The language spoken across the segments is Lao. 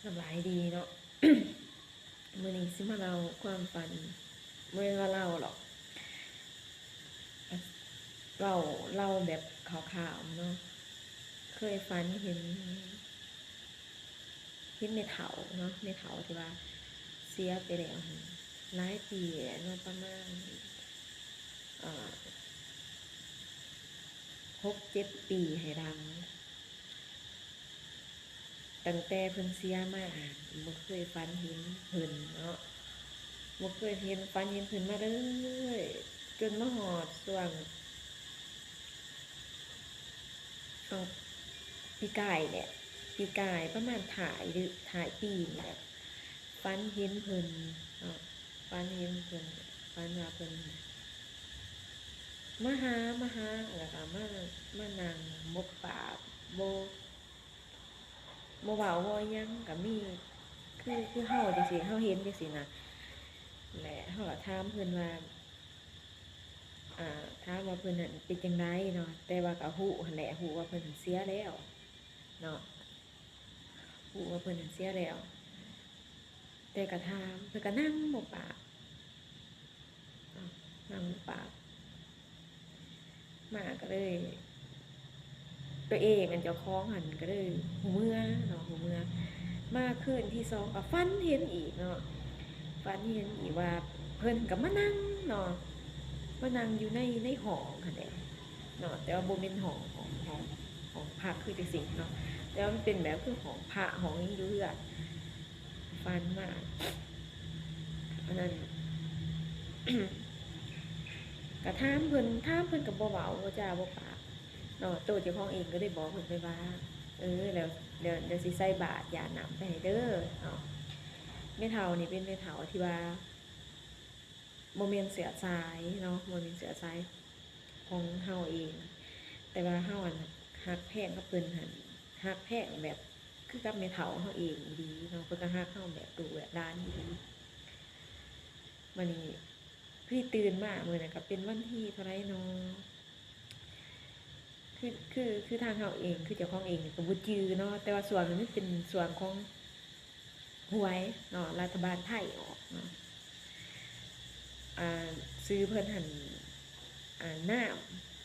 ສະບາຍດີເນາະ ມື້ນີ້ຊິມາເລົ່າຄວາມຝັນ ບໍ່ແມ່ນວ່າເລົ່າດອກ ເວົ້າ ເລົ່າແບບຄ່າວໆເນາະ ເຄີຍຝັນເຫັນ ເຫັນແມ່ເຖົ້າເນາະ ແມ່ເຖົ້າທີ່ວ່າເສຍໄປແລ້ວຫັ້ນ ຫຼາຍປີແລ້ວເນາະ ປະມານ ເອີ ຫົກເຈັດປີໃຫ້ຫຼັງ ຕັ້ງແຕ່ເພິ່ນເສຍມາ ບໍ່ເຄີຍຝັນເຫັນເພິ່ນເນາະ ບໍ່ເຄີຍເຫັນ ຝັນເຫັນເພິ່ນມາເລີຍ ຈົນມາຮອດຊ່ວງ ຊ່ວງປີກາຍແຫຼະ ປີກາຍປະມານທ້າຍ ຫຼື ທ້າຍປີນີ້ແຫຼະ ຝັນເຫັນເພິ່ນເນາະ ຝັນເຫັນເພິ່ນ ຝັນວ່າເພິ່ນມາຫາ ມາຫາ ແລ້ວກໍມາ ມານັ່ງໝົກປາກ ບໍ່ ບໍ່ເວົ້າບໍ່ຫຍັງ ກໍມີ ຄື ຄືເຮົາຈັ່ງຊີ້ ເຮົາເຫັນຈັ່ງຊີ້ນະ ແລະ ເຮົາກໍຖາມເພິ່ນວ່າ ອ່າ ຖາມວ່າເພິ່ນຫັ້ນເປັນຈັ່ງໃດເນາະ ແຕ່ວ່າກໍຮູ້ຫັ້ນແຫຼະ ຮູ້ວ່າເພິ່ນເສຍແລ້ວເນາະ ຮູ້ວ່າເພິ່ນເສຍແລ້ວ ແຕ່ກໍຖາມ ເພິ່ນກໍນັ່ງບໍ່ປາກ ອ່າ ນຳປາກ ມາກໍເລີຍ ຕົວເອງ ອັນເຈົ້າຂອງຫັ້ນກໍເລີຍຮູ້ເມືອເນາະ ຮູ້ເມືອ ມາຄືນທີສອງກໍຝັນເຫັນອີກເນາະ ຝັນເຫັນອີກວ່າເພິ່ນກໍມານັ່ງເນາະ ມານັ່ງຢູ່ໃນ ໃນຫ້ອງຫັ້ນແຫຼະເນາະ ແຕ່ວ່າບໍ່ແມ່ນຫ້ອງ ຫ້ອງ ຫ້ອງ ຫ້ອງພັກຄືຈັ່ງຊີ້ເນາະ ແຕ່ວ່າມັນເປັນແບບຄືຫ້ອງພະ ຫ້ອງຫຍັງຢູ່ເຮືອນ ຝັນມາ ອັນນັ້ນ ກະຖາມເພິ່ນ ຖາມເພິ່ນກະບໍ່ເວົ້າ ບໍ່ຈາບໍ່ປາກເນາະ ໂຕເຈົ້າຂອງເອງກະເລີຍບອກເພິ່ນໄປວ່າ ເອີ ແລ້ວ ແລ້ວ ແລ້ວຊິໃສ່ບາດຢາດນ້ຳໄປໃຫ້ເດີເນາະ ແມ່ເຖົ້ານີ້ເປັນແມ່ເຖົ້າທີ່ວ່າ ບໍ່ແມ່ນເຊື້ອສາຍເນາະ ບໍ່ແມ່ນເຊື້ອສາຍຂອງເຮົາເອງ ແຕ່ວ່າເຮົາຫັ້ນຮັກແພງກັບເພິ່ນຫັ້ນ ຮັກແພງແບບຄືກັບແມ່ເຖົ້າເຮົາເອງອີ່ຫຼີເນາະ ເພິ່ນກໍຮັກເຮົາແບບລູກແບບຫຼານອີ່ຫຼີ ບາດນີ້ຄືຕື່ນມາມື້ນັ້ນກໍເປັນວັນທີເທົ່າໃດນໍ ຄື ຄື ຄືທາງເຮົາເອງ ຄືເຈົ້າຂອງເອງນີ້ກໍບໍ່ຈື່ເນາະ ແຕ່ວ່າຊ່ວງນັ້ນມັນເປັນຊ່ວງຂອງຫວຍເນາະ ລັດຖະບານໄທອອກເນາະ ອ່າ ຊື່ເພິ່ນຫັ້ນ ອ່າ ນາມ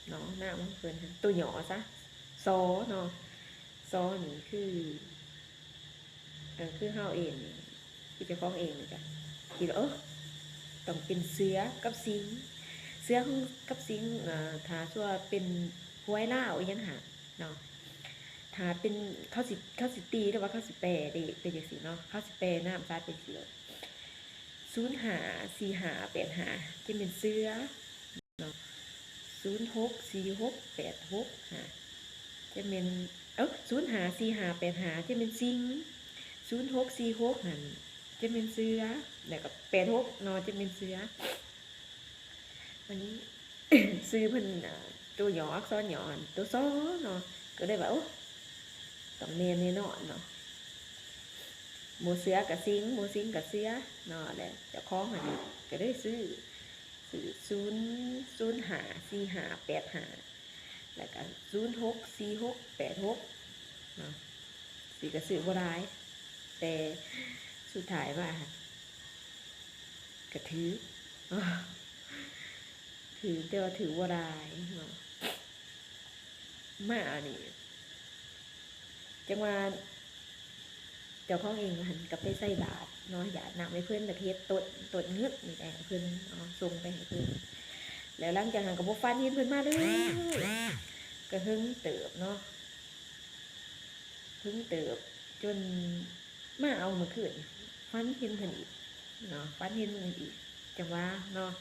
ເນາະ ນາມຂອງເພິ່ນຫັ້ນ ໂຕຫຍໍ້ຊະ ສໍ ເນາະ ສໍ ນີ້ຄື ເອີ ຄືເຮົາເອງນີ້ ຄືເຈົ້າຂອງເອງນີ້ກະຄິດວ່າ ເອີ ຕ້ອງເປັນເສືອກັບສິງ ເສືອຂອງ ກັບສິງ ເອີ ຖ້າຊົ່ວເປັນຫວຍລາວອີ່ຫຍັງຫັ້ນເນາະ ຖ້າເປັນ ເຂົາຊິ ເຂົາຊິຕີ ຫຼືວ່າເຂົາຊິແປເດເປັນຈັ່ງຊີ້ເນາະ ເຂົາຊິແປນາມສັດເປັນຊີ້ໂລດ ສູນຫ້າສີ່ຫ້າແປດຫ້າ ຈະແມ່ນເສືອ ເນາະ ສູນຫົກສີ່ຫົກແປດຫົກ ຫາ ຈະແມ່ນ ເອີ ສູນຫ້າສີ່ຫ້າແປດຫ້າ ຈະແມ່ນສິງ ສູນຫົກສີ່ຫົກຫັ້ນ ຈະແມ່ນເສືອ ແລ້ວກໍແປດຫົກເນາະ ຈະແມ່ນເສືອ ບາດນີ້ ຊື່ເພິ່ນ ໂຕຫຍໍ້ ອັກສອນຫຍໍ້ ໂຕ ຊ ເນາະ ກໍເລີຍວ່າ ໂອ້ ຕ້ອງແມ່ນແນ່ນອນເນາະ ບໍ່ເສືອກໍສິງ ບໍ່ສິງກໍເສືອເນາະ ແລະເຈົ້າຂອງຫັ້ນກໍເລີຍຊື້ ຊື້ ສູນ ສູນຫ້າສີ່ຫ້າແປດຫ້າ ແລ້ວກະສູນຫົກສີ່ຫົກແປດຫົກເນາະ ຊື້ກໍຊື້ບໍ່ຫຼາຍ ແຕ່ສຸດທ້າຍມາກະຖືກ ຖືກ ແຕ່ວ່າຖືກບໍ່ຫຼາຍເນາະ ມາອັນນີ້ ຈັ່ງວ່າເຈົ້າຂອງເອງຫັ້ນກໍໄປໃສ່ບາດເນາະ ຢາດນ້ຳໃຫ້ເພິ່ນ ແລ້ວກໍເຮັດຕົ້ນ ຕົ້ນເງິນນີ້ແຫຼະໃຫ້ເພິ່ນເນາະ ສົ່ງໄປໃຫ້ເພິ່ນ ແລ້ວຫຼັງຈາກນັ້ນກໍບໍ່ຝັນເຫັນເພິ່ນມາເລີຍ ກໍເຫິງເຕີບເນາະ ເຫິງເຕີບ ຈົນມາເອົາມື້ຄືນ ຝັນເຫັນເພິ່ນອີກເນາະ ຝັນເຫັນເພິ່ນອີກ ຈັ່ງວ່າເນາະ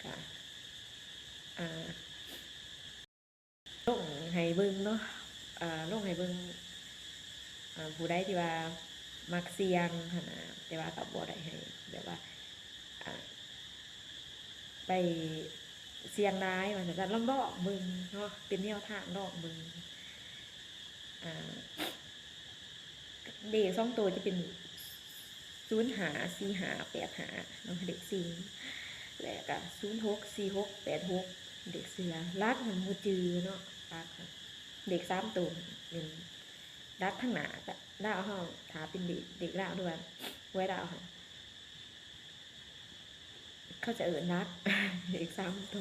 ກະ ອ່າ ລົງໃຫ້ເບິ່ງເນາະ ເອີ ລົງໃຫ້ເບິ່ງ ເອີ ຜູ້ໃດທີ່ວ່າມັກສ່ຽງຫັ້ນນະ ແຕ່ວ່າກໍບໍ່ໄດ້ໃຫ້ແບບວ່າ ອ່າ ໄປສ່ຽງຫຼາຍວ່າຊັ້ນ ລອງ ລອງເບິ່ງເນາະ ເປັນແນວທາງລອງເບິ່ງ ອ່າ ເລກສອງໂຕຈະເປັນ ສູນຫ້າສີ່ຫ້າແປດຫ້າເນາະ ເດັກສິງ ແລະກະສູນຫົກສີ່ຫົກແປດຫົກ ເດັກເສືອ ຫຼັກຫັ້ນບໍ່ຈື່ເນາະ ຫຼັກຫັ້ນ ເລກສາມໂຕແມ່ນ ຫຼັກທາງໜ້າລາວເຮົາ ຖ້າເປັນເລກ ເລກລາວ ຫຼືວ່າຫວຍລາວຫັ້ນ ເຂົາຈະເອີ້ນຫຼັກ ເລກສາມໂຕ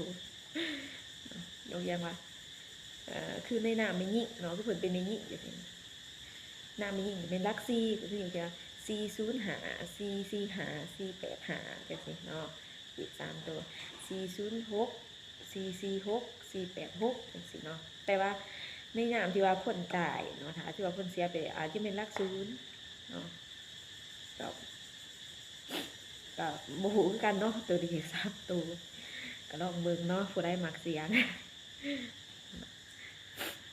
ຍົກຢ່າງວ່າ ເອີ ຄືໃນນາມແມ່ຍິງເນາະ ຄືເພິ່ນເປັນແມ່ຍິງຈັ່ງຊີ້ ນາມແມ່ຍິງເປັນຫຼັກສີ່ ກໍຄືຍົກຕົວຢ່າງ ສີ່ສູນຫ້າ ສີ່ສີ່ຫ້າ ສີ່ແປດຫ້າ ຈັ່ງຊີ້ເນາະ ເລກສາມໂຕ ສີ່ສູນຫົກ ສີ່ສີ່ຫົກ ສີ່ແປດຫົກ ຈັ່ງຊີ້ເນາະ ແຕ່ວ່າໃນຍາມທີ່ວ່າຄົນຕາຍເນາະ ຖ້າທີ່ວ່າຄົນເສຍໄປ ອາດຈະແມ່ນຫຼັກສູນເນາະ ກໍ ກໍບໍ່ຮູ້ຄືກັນເນາະ ຕົວເລກສາມໂຕ ກໍລອງເບິ່ງເນາະ ຜູ້ໃດມັກສ່ຽງ.